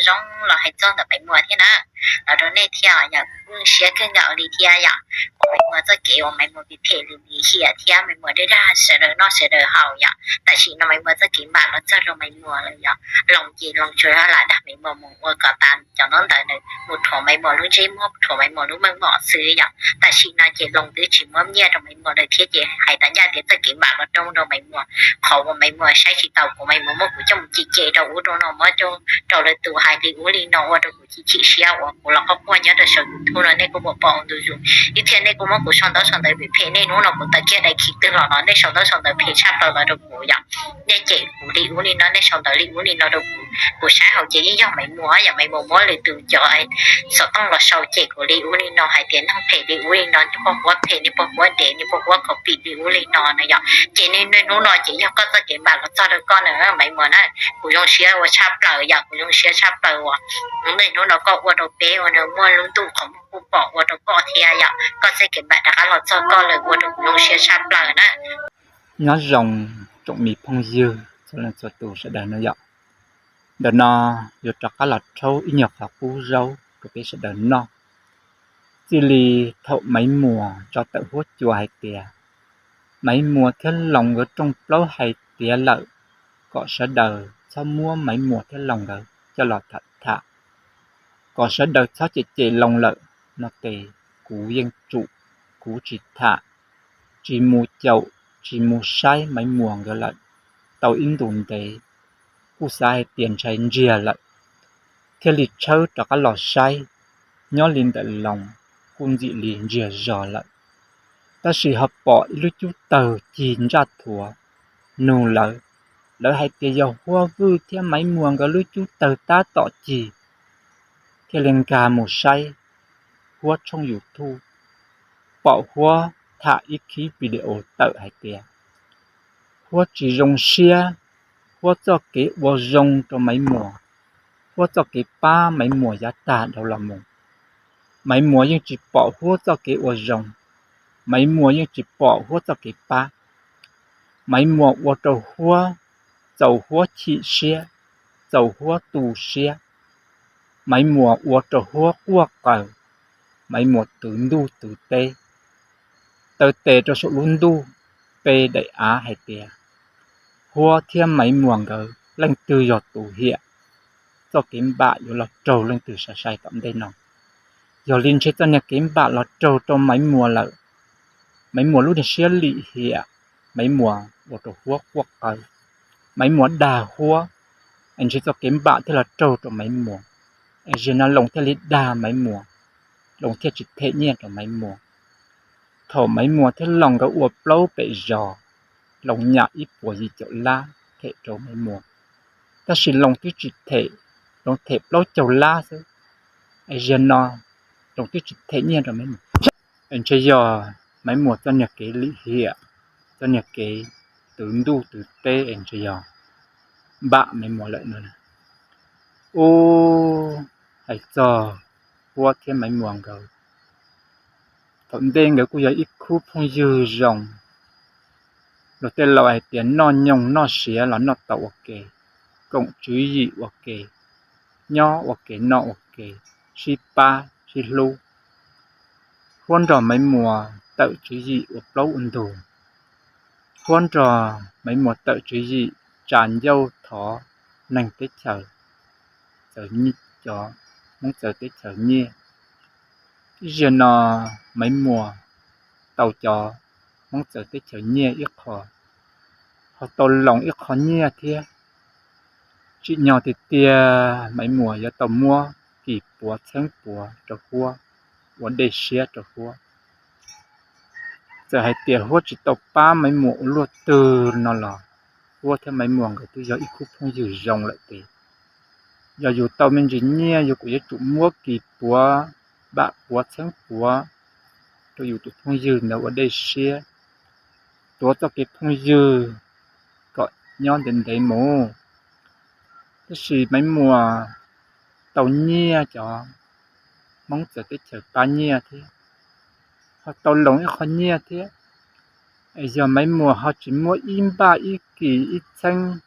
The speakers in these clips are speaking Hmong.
zoo los hais txog ntawm Maiv Muas thiab na, los rau nej thiab yom. Kuv siab kawg nkaus li thiab yom, Maiv Muas txoj kev uas Maiv Muas phem phem li lim hiam thiab Maiv Muas dag dag sawv daws noj sawv daws haus yom, tam sim no Maiv Muas txoj kev npam los txog rau Maiv Muas lawm yom. Loos ces Loos tsuas lam dag Maiv Muas mus ua kom tas cov ntaub ntawv, mus rhuav Maiv Muas lub ntsej muag, rhuav Maiv Muas lub meej mom xwb yom. Tam sim no ces Loos twb tsis muab nyiaj rau Maiv Muas lawm thiab ces hais tas ncaj tias txoj kev npam los rooj rau Maiv Muas. Qhov uas Maiv Muas saib tsis taus kuv, Maiv Muas muab kuv coj mus cem cem rau ub rau no, muab coj rau lwm tus hais li ub li no ua rau kuv chim chim siab uas kuv los quaj quaj nyob rau saum YouTube no nej kuj pom pom ntu zus. Ib txhia nej kuj muab kuv sau ntaub sau ntawv phem phem, nej hnub no kuv tawm kiag daim khi twg los no nej sau ntaub sau ntawv phem tshaj plaws los rau kuv yom. Nej cem kuv li ub li no, nej sau ntawv li ub li no rau kuv, kuv saib hauv ces yeej yog Maiv Muas yom. Maiv Muas muab lwm tus cov xov tooj los sau cem kuv li ub li no hais tias neeg phem li ub li no, niag poj huab phem, niag poj huab dev, niag poj huab khaus pim li ub li no na yom. Ces nej hnub no ces yog koj txoj kev npam los txog rau koj na Maiv Muas na. Kuv zoo siab ua tshaj plaws yom, kuv zoo siab tshaj plaws uas nej hnub no koj ua rau peb ua muaj lub ntuj qhov muag kuj pom ua rau koj thiab yom. Koj txoj kev npam rov qab los txog koj lawm ua rau kuv zoo siab tshaj plaws na. Nyob zoo tsoom me phooj ywg txhua leej txhua tus sawv daws no yom. Ntawm no yuav rov qab los rhaub ib nyuag qhov qub zaub rau peb sawv daws noj. Txij li thaum Maiv Muas tso tawm huab cua hais tias Maiv Muas thiab Loos nkawd rooj plaub hais tiav lawm, kom sawv daws txhob muab Maiv Muas thiab Loos nkawd coj los tham tham, kom sawv daws txhob cem cem Loos lawm no ces kuv yeej tsum, kuv tsis tham, tsis mus caum, tsis mus saib Maiv Muas nkawd lawm tau ib ntus ntev, kuj xav hais tias ntshai ntsiag lawm, thiaj li tshawb rov qab los saib, nyob li ntawm Loos kuj ntxim li ntsiag zog lawm. Tab sis ho pom ib lub cub tawg cig ntsaj thuav nug lawv, lawv hais tias yog Huab Vwj thiab Maiv Muas nkawd lub cub tawg tab tom cig, thiaj li nkag mus saib Huab tshooj YouTube, pom Huab tham ib khib video tawm hais tias Huab tsis zoo siab, Huab txoj kev ua zoo rau Maiv Muas, Huab txoj kev pab Maiv Muas yav tag dhau los mus, Maiv Muas yeej tsis pom Huab txoj kev ua zoo, Maiv Muas yeej tsis pom Huab txoj kev pab. Maiv Muas ua rau Huab, txaus Huab chim siab, txaus Huab tu siab, Maiv Muas ua rau Huab quaj qaws, Maiv Muas twv ntuj twv teb, taw tes rau saum lub ntuj, pe daim av hais tias Huab thiab Maiv Muas nkawd leej twg yog tus hiam, txoj kev npam yuav los raug leej twg sai sai tom ntej no. Yog li ntshe txoj niag kev npam los raug rau Maiv Muas lawm. Maiv Muas lub niag siab lim hiam, Maiv Muas ua rau Huab quaj qawv, Maiv Muas dag Huab, es ntshe txoj kev npam thiaj los raug rau Maiv Muas. Es zaum no Loos thiaj li dag Maiv Muas, Loos thiaj tsis them nyiaj rau Maiv Muas. Thaum Maiv Muas thiab Loos nkawd ua plaub pem zos, Loos nyam ib puas yim caum lab them rau Maiv Muas, tab sis Loos twb tsis them, Loos them plaub caug lab xwb. Es zaum no Loos twb tsis them nyiaj rau Maiv Muas. Es ntshe yog Maiv Muas txoj niag kev lim hiam, txoj niag kev twv ntuj twv teb es ntshe yog npam Maiv Muas lawm no. Ub, hais txog Huab thiab Maiv Muas nkawd, thaum ntej nkawd kuj yog ib khub phooj ywg zoo. Luag tej laus hais tias noj nyoog noj siav los noj tau ua ke, koom tswv yim ua ke, nyob ua ke noj ua ke, sib pab sib hlub. Huab nrog Maiv Muas tawm tswv yim ua plaub ua ntug. Huab nrog Maiv Muas tawm tswv yim tsa ncauj thov neeg teb chaws txawv, cov Hmoob txawv teb chaws nyiaj. Ib zaug no Maiv Muas tau cov Hmoob txawv teb chaws nyiaj ib qho, ho tau Loos ib qho nyiaj thiab. Tsim nyog tiag tiag Maiv Muas yuav tau muab kis puav txheeb puav rau Huab, ua dej siab rau Huab. Txawm hais tias Huab tsis tau pab Maiv Muas ua luaj twg no los Huab thiab Maiv Muas nkawd twb yog ib khub phooj ywg zoo lawm tiag. Yog yus tau me ntsis nyiaj yus kuj yuav tsum muab kis puav, npam puav txheeb puav rau yus tus phooj ywg ntawd ua dej siab, tuav txoj kev phooj ywg kom nyob ntev ntev mus. Tab sis Maiv Muas tau nyiaj cov Hmoob txawv teb chaws pab nyiaj thiab, ho tau Loos ib qho nyiaj thiab. Es yog Maiv Muas ho tsis muab ib npaj ib kis ib txheeb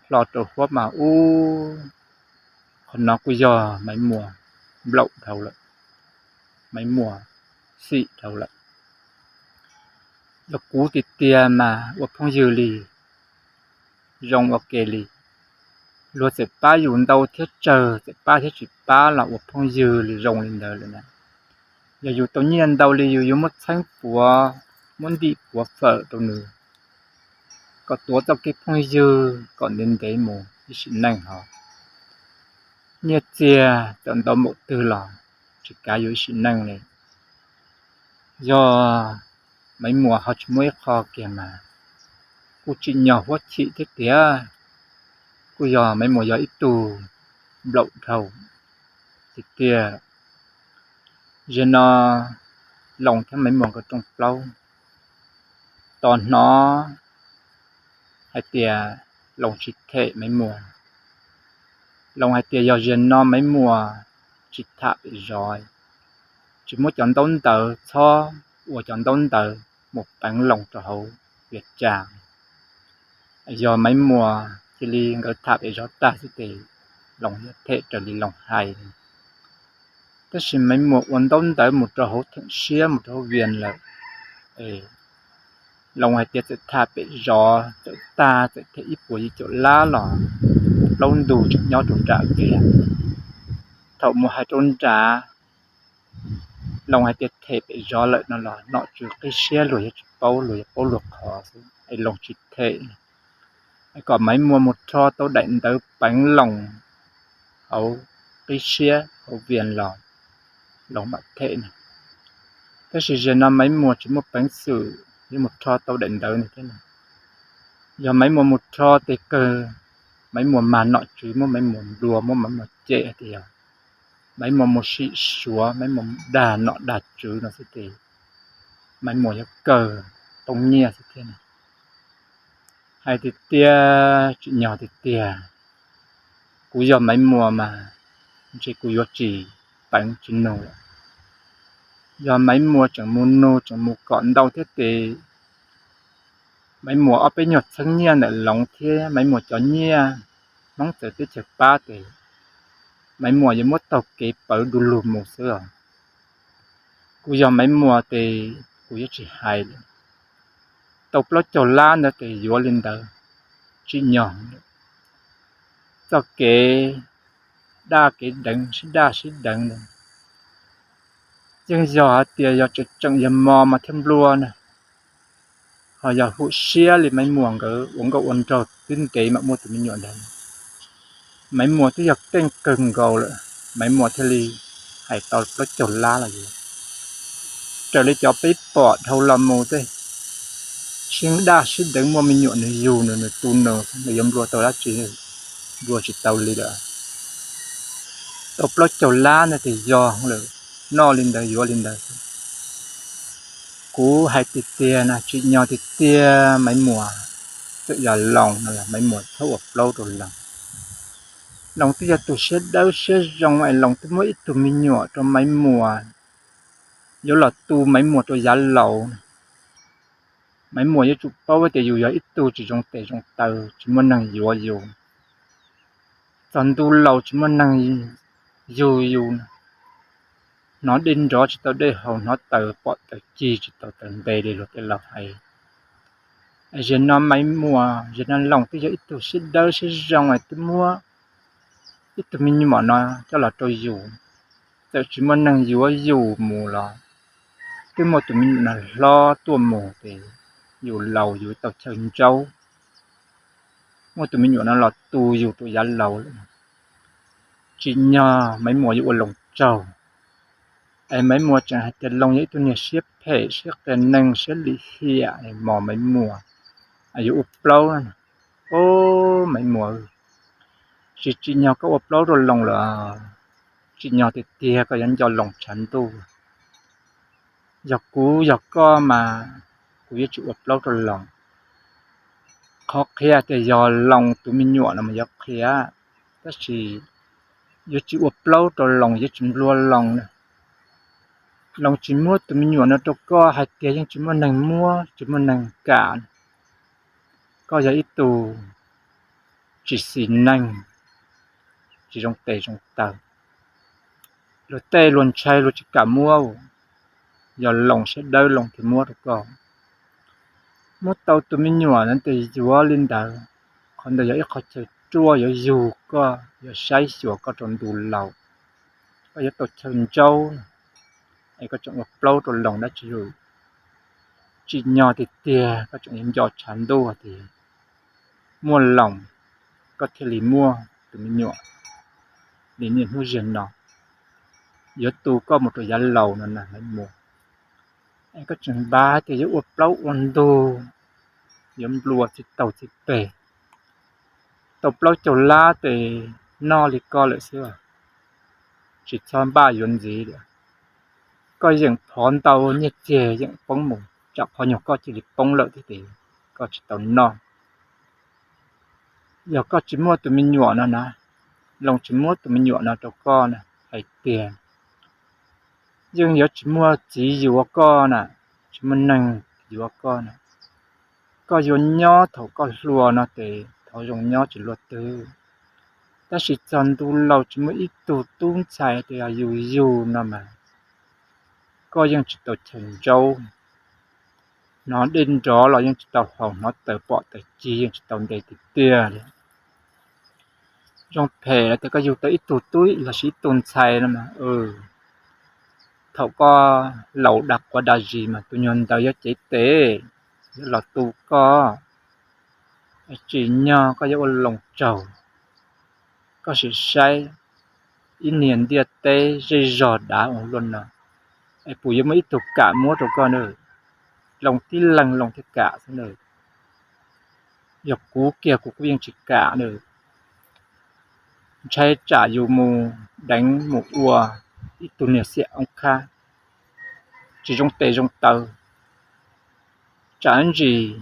hlo rau Huab mas ub, Qhov no kuj yog Maiv Muas nplaum dhau lawm, Maiv Muas xim dhau lawm. Yog kuv tiag tiag mas ua phooj ywg li zoo ua ke li. Luag txawm pab yus ntau thiab tsawg, txawm pab thiab tsis pab los ua phooj ywg li zoo li ntawd lawm na. Yog yus tau nyiaj ntau li yus yuav muab txheeb puav, muab ntim puav fawm rau nws, kom tuav txoj kev phooj ywg kom ntev ntev mus ib sim neej hos. Nyiaj txiag txawm ntau npaum twg los tsis kav yus ib sim neej li. Yog Maiv Muas ho tsis muaj ib qho kiag mas kuj tsim nyog huab chim thiab tiag. Kuj yog Maiv Muas yog ib tug nplaum dhau tiag tiag. Zaum no Loos thiab Maiv Muas nkawd rooj plaub, tos hnov hais tias Loos tsis them Maiv Muas. Loos hais tias yog zaum no Maiv Muas tsis tham pem zov, tsis muab cov ntaub ntawv, txhob ua cov ntaub ntawv mus peev Loos rau hauv vias cas. Yog Maiv Muas cia li nkawd tham pem zov tag xwb ces Loos yuav them raws li Loos hais. Tab sis Maiv Muas ua ntaub ntawv mus rau hauv theem siab mus rau hauv vias lawm. Loos hais tias txawm tham pem zov txawm tag txawm them ib puas yim caum lab los plaub ntug tseem nyob rau nram vias. Thaum mus hais rau nrad, Loos hais tias them pem zov lawm no los nom tswv qib siab luag yuav tsis paub, luag yuav paub luag qhov xwb es Loos tsis them. Kom Maiv Muas mus rho tau daim ntawv peev Loos hauv qib siab hauv vias los Loos mam them na. Tab sis zaum no Maiv Muas tsis muaj peev xwm yuav mus rho tau daim ntawv no thiab. Yog Maiv Muas mus rho tes kawg Maiv Muas mag nom tswv muab Maiv Muas nplua muab Maiv Muas cem tias yog Maiv Muas mus sim suav, Maiv Muas dag nom dag tswv no xwb ces Maiv Muas yuav kawg tooj nyiaj xwb thiab. Hais tiag tiag tsim nyog tiag tiag, kuv yog Maiv Muas mas ntshe kuv yuav tsis peev tsis nug lawm. Yog Maiv Muas tseem mus nug tseem mus kom ntau thiab ces Maiv Muas ob peb nyuag txheeb nyiaj ntawm Loos thiab Maiv Muas cov nyiaj Hmoob txawv teb chaws pab ces Maiv Muas yuav muab taug kev pawv du lug mus xwb os. Kuv yog Maiv Muas ces kuv yuav tsis hais lawm. Tau plaub caug lab ntawd ces yuav li ntawd, tsim nyog. Txoj kev daj kev deev sib daj sib deev ntawd yeej yog hais tias yog tseem tseem yog mos mas thiaj nplua na. Ho yog hum siab li Maiv Muas nkawd ua nkauj ua nraug twb ntev mam muaj tus me nyuam ntawd. Maiv Muas twb yog keej kawg nkaus lawm, Maiv Muas thiaj li hais tau plaub caug lab los yuav. Raws li cov peb pom dhau los mus tej sib daj sib deev muaj me nyuam nws yug nws, nws tu nws, nws yuav nplua tau dab tsi? Nplua tsis tau li lawm. Tau plaub caug lab ntawd ces yog lawm, noj li ntawd yuav li ntawd. Kuv hais tiag tiag na, tsim nyog tiag tiag Maiv Muas, txawm yog Loos no los Maiv Muas txhob ua plaub rau Loos. Loos twb yog tus siab dawb siab zoo es Loos twb muab ib tug me nyuam rau Maiv Muas, yuav los tu Maiv Muas rau yav laus. Maiv Muas yuav tsum paub tias yus yog ib tug tsis zoo tes zoo taw, tsis muaj neeg yuav yus. Txog ntu laus tsis muaj neeg yug yus, hnov dej nrov tsis tau dej haus, hnov taws pom taws cig tsis tau taws nte li luag tej laus hais. Zaum no Maiv Muas, zaum no Loos twb yog ib tug siab dawb siab zoo es twb muab ib tug me nyuam no coj los rau yus. Txawm tsis muaj neeg yuav yus mus los twb muaj tus me nyuam no hlob tuaj mus ces yus laus yus tau chaw ntsaub. Muaj tus me nyuam no los tu yus rau yav laus lawm. Tsim nyog Maiv Muas yuav ua Loos tsaug, es Maiv Muas tseem hais tias Loos yog ib tug niag siab phem siab qias neeg siab lim hiam mos Maiv Muas yuav ua plaub. Ob, Maiv Muas, tsis tsim nyog koj ua plaub rau Loos lawm, tsim nyog tiag tiag koj yuav nco Loos tshav ntuj. Yog kuv yog koj mas kuv yuav tsis ua plaub rau Loos. Qhov qhia tias yog Loos tus me nyuam no mas yuav qhia, tab sis yuav tsis ua plaub rau Loos, yuav tsis nplua Loos na. Loos tsis muab tus me nyuam no rau koj hais tias yeej tsis muaj neeg muab tsis muaj neeg kam. Koj yog ib tug tsis xis neeg, tsis zoo tes zoo taw. Luag tej luag ntshai luag tsis kam muab, yog Loos siab dawb Loos thiaj muab rau koj. Muab tau tus me nyuam no ces yuav li ntawd, qhov ntawd yog ib qhov chaw ruaj yuav yug koj, yuav saib xyuas koj rau ntu laus. Koj yuav tau chaw ntsaub, es koj tseem ua plaub rau Loos dab tsi lawm? Tsim nyog tiag tiag koj tseem yuav nco tshav ntuj tias muaj Loos koj thiaj li muaj tus me nyuam li niaj hnub ziag no, yuav tu koj mus rau yav laus no na Maiv Muas. Es koj tseem npaj tias yuav ua plaub ua ntug, yuav nplua txiv taug txiv peg, tau plaub caug lab tes noj li koj lawm xwb, tsis txhob npaj yuav ntxiv lawm. Koj yeem phov ntau nyiaj txiag yeem poob mus, tsam qhov nyuag koj cia li poob lawm thiab tes koj tsis tau noj. Yog koj tsis muaj tus me nyuam no na, Loos tsis muab tus me nyuam no rau koj na, hais tias yeej yuav tsis muaj txiv yuav koj na, tsis muaj neeg yuav koj na. Koj yuav nyob thaum koj hluas no ces thov zoo nyob tsis luaj twg, tab sis txog ntu laus tsis muaj ib tug tub ntxhais tias yog yus yug no mas koj yeej tsis tau chaw ntsaub, hnov dej nrov los yeej tsis tau haus, hnov taws pom taws ci yeej tsis tau ntes tiag tiag li. Zoo phem tias koj yug tau ib tug tub lossis ib tug ntxhais no mas, thaum koj laus dag quav dag zis mas tus nyuag ntawd yuav cev tes, yuav los tu koj. Tsim nyog koj yuav ua Loos tsaug, koj sim saib ib niag ntiaj teb zej zog dav ua luaj no, es puas yuav muaj ib tug kam muab rau koj na? Loos tib leeg Loos thiaj kam xwb na. Yog kuv kiag kuv kuj yeej tsis kam na. Ntshai tsam yus mus deev mus ua ib tug niag xiam oob khab tsis zoo tes zoo taw, tsam ntsis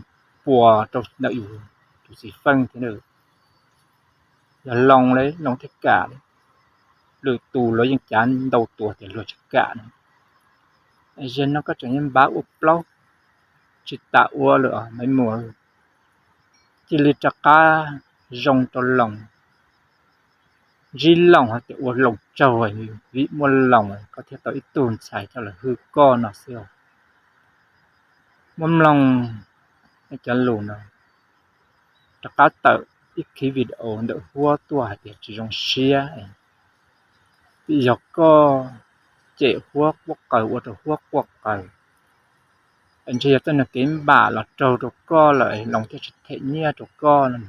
puas rau ntawm yus tus xib feeb thiab na. Yog Loos li Loos thiaj kam li, lwm tus luag yeej cav ntau tua tias luag tsis kam na. Zaum no koj tseem yuav npaj ua plaub tsis tas ua lawm Maiv Muas, cia li rov qab zoo rau Loos. Ntsib Loos hais tias ua Loos tsaug, vim muaj Loos koj thiaj tau ib tug ntxhais coj los hwj koj no xwb. Muab mloog cov lus no, rov qab tawm ib khiv video ntawm huab tuaj hais tias tsis zoo siab, vim yog koj cem huab quaj qaws ua rau huab quaj qaws. Ntshe yog tej nag kev npam los raug rau koj lawm Loos thiaj tsis them nyiaj rau koj no,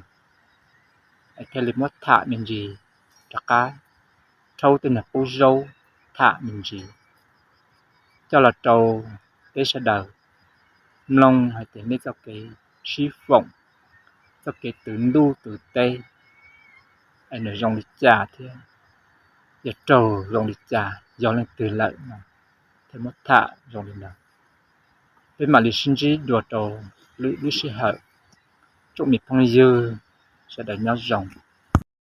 thiaj li muab tham me ntsis, rov qab rhaub tej nag qub zaub tham me ntsis coj los rau peb sawv daws mloog hais tias nej txoj kev sib foom, txoj kev twv ntuj twv teb, es nws zoo li cas thiab yog raug zoo li cas, yog leej twg lawm no, thiaj muab tham zoo li no. Peb mam li sib ntsib dua rau lwm lub sij hawm. Tsoom me phooj ywg sawv daws nyob zoo.